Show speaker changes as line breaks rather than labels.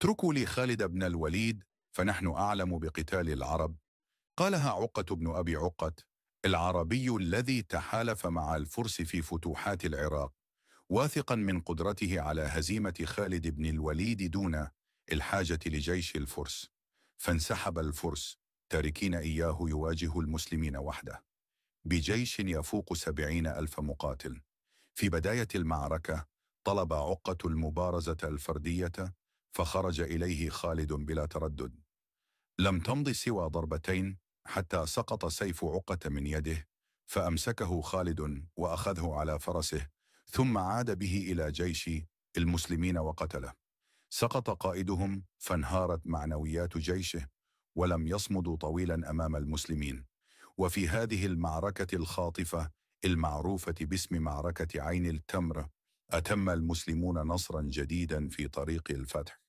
اتركوا لي خالد بن الوليد فنحن أعلم بقتال العرب. قالها عقة بن أبي عقة العربي الذي تحالف مع الفرس في فتوحات العراق، واثقا من قدرته على هزيمة خالد بن الوليد دون الحاجة لجيش الفرس. فانسحب الفرس تاركين إياه يواجه المسلمين وحده بجيش يفوق 70,000 مقاتل. في بداية المعركة طلب عقة المبارزة الفردية، فخرج إليه خالد بلا تردد. لم تمض سوى ضربتين حتى سقط سيف عقة من يده، فأمسكه خالد وأخذه على فرسه، ثم عاد به إلى جيش المسلمين وقتله. سقط قائدهم فانهارت معنويات جيشه، ولم يصمدوا طويلا أمام المسلمين. وفي هذه المعركة الخاطفة المعروفة باسم معركة عين التمر، أتم المسلمون نصرا جديدا في طريق الفتح.